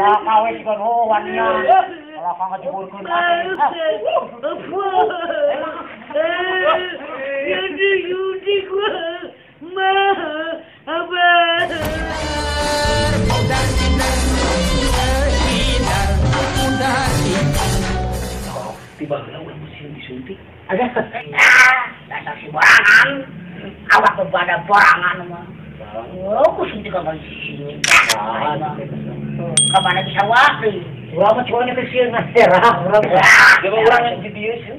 Kalah kawe siga nu wanian. Kalah ka ngajeburkeun Yudi gua ma abah. Tiba heula urang mesti disuntik. Ada. Dasar si borangan. Awak berbada borangan mah. Oh, ku suntik ka sini. Ka mana bisa wae. Urang mah cuman teh sieun ngarah urang. Coba urang di dieu sieun.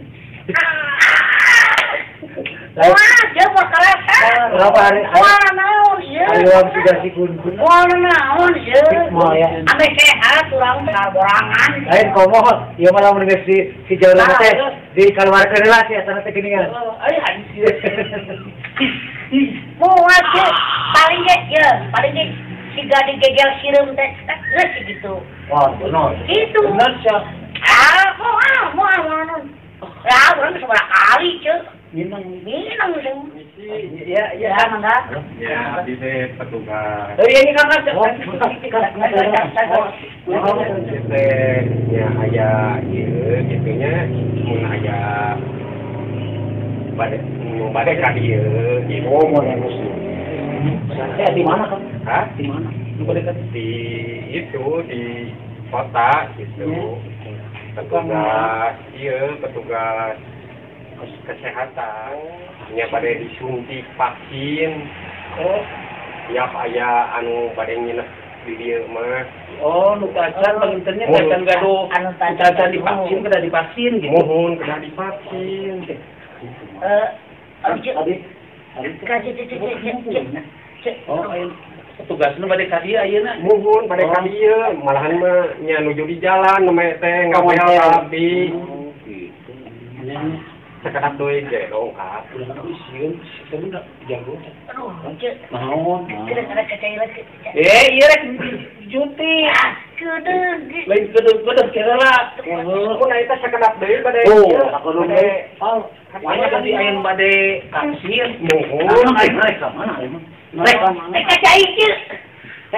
Wah, dia mau kerasa. Berapa hari? Wah, naon ieu? Ayo sudah si kun-kun. Wah, naon ieu? Moal ya. Ame sehat urang teh borangan. Lain komo, ieu mah lamun geus si jalan teh dikaluarkeun lah si eta teh geuningan. Ai hadis ieu. Moal ge paling ge ieu, paling ge siga digegel sireum teh geus gitu. Wah, bener. Gitu. Bener sia. Ah, moal moal moal. Ya, urang sabaraha kali ceu. Minang sing. Ya, ya, mangga. Ya, abdi teh petugas. Oh, ini kan teh nya aya ieu kitu nya mun aya bade nu bade ka dieu gitu. Oh, mun anu sih. Teh di mana kan? Hah? Di mana? Nu bade ka di itu di kota gitu. Petugas ieu petugas kesehatan nya bade disuntik vaksin. Oh, tiap aya anu bade nginep di dieu mah. Oh, nu tacan pangintennya tacan gaduh anu tacan divaksin kedah divaksin gitu. Muhun kedah divaksin. Abi. Oh, aya petugasna bade ka dieu ayeuna. Muhun bade ka dieu, malahan mah nya nuju di jalan nembe teh ngabel abdi. Oh, gitu. Sekedap deui ge dongkap. Ulah sieun, sebenarnya jago. Aduh, ceu. Naon? Kena kacai lagi. Eh, ieu rek disuntik. Kedeung. Lain kedeung-kedeung kira lah. Mun eta sakedap deui bade. Oh, sakedap deui. Oh, mana tadi aya bade vaksin. Muhun. Naik ka mana emang? Rek kacai ceu.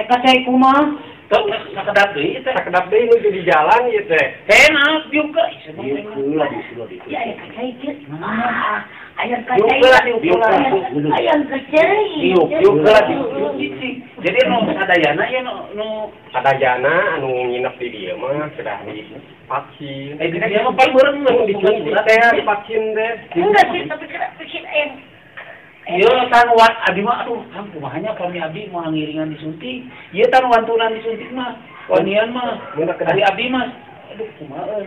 Rek kacai kumaha? Tuh, sakedap deui teh. Sakedap deui nuju di jalan ieu teh. Enak juga. Ieu lah di. Ya, aya kacai ceu. Ah, aya kacai. Diuk lah, Aya kacai. Diuk lah, diuk. Jadi nu sadayana ieu nu sadayana anu nginep di dieu mah kedah divaksin. Eh, di dieu mah paling beureum nu disuntik teh divaksin teh. Enggak sih, tapi kena vaksin aya. Ieu tan wat abdi mah aduh kan kumahanya kami abdi moal ngiringan disuntik. Ieu tan wantunan disuntik mah. Wanian mah. Dari abdi mah. Aduh kumaha euy.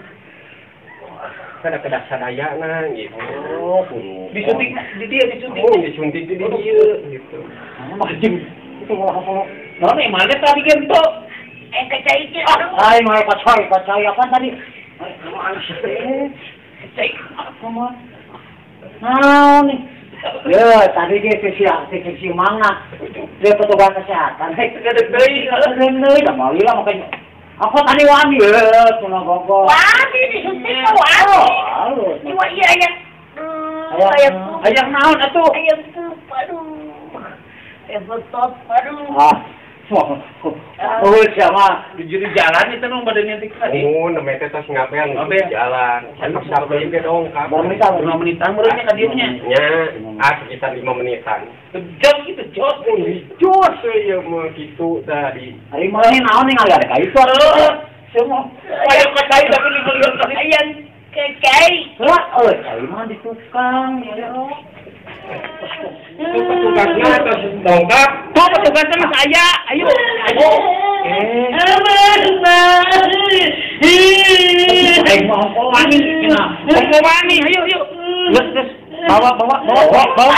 Kedah sadayana gitu. Oh, disuntik di dieu disuntik. Oh, disuntik di dieu gitu. Mah jeung itu malah naon emangnya tadi gento. Eh kacai ieu. Ai mah kacai, kacai apa tadi? Kacai apa mah? Naon nih? Ya, tadi dia si mangga. Dia petugas kesehatan. Gede deui, deui, da moal lah makanya. Aku tadi wani ya, tuna gogo. Wani disuntik mah wani. Cuma ieu aya. Aya naon atuh? Aya tuh, aduh. Aya betot, aduh. Ah. Oh, siapa? Di jalan itu nu bade nyentik tadi. Oh, nembe teh tos ngabel di jalan. Sapi ge dongkap. 5 menitan meureun nya ka dieu nya. Nya, sekitar 5 menitan. Jos gitu, jos. Jos ieu mah kitu tadi. Ari mah naon ningali ada ka itu. Semua. Aya kacai tapi ningali aya kacai. Lah, euy, cai mah di tukang ya. Itu petugasnya tos dongkap. Tuh petugasnya mas aya, ayo. Ayo. Eh, mau wani, mau wani, ayo ayo. Terus terus bawa bawa bawa bawa bawa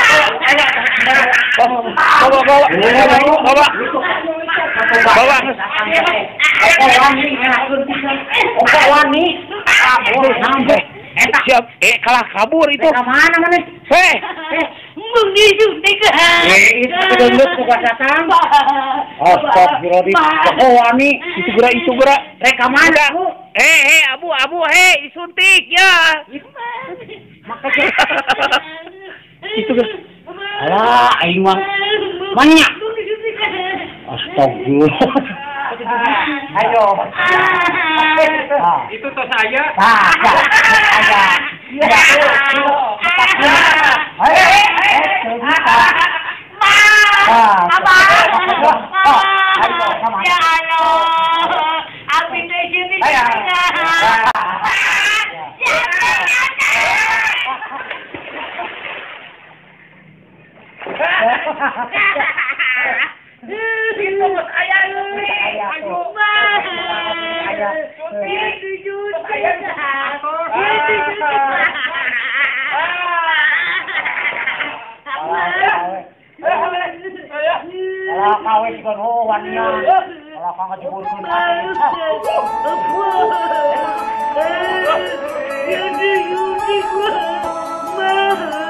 bawa bawa bawa bawa. Bawa wani, wani. Siap, kalah kabur itu. Mana mana? Heh, mung disuntik. Itu kedeungeut ku datang. Astagfirullahaladzim. Oh wani, itu geura. Rek ka mana? Abu, abu, hei, disuntik ya. Maka itu geura. Alah, aing mah. Manya. Astagfirullah. 7 biji. Ayo. Itu tos saya. Ada. Ya Allah. Abi teh sini. Itu aya ayo. Kalau kawe juga oh wania. Kalau kau ngajeburkeun. Yudi, yudi, gua.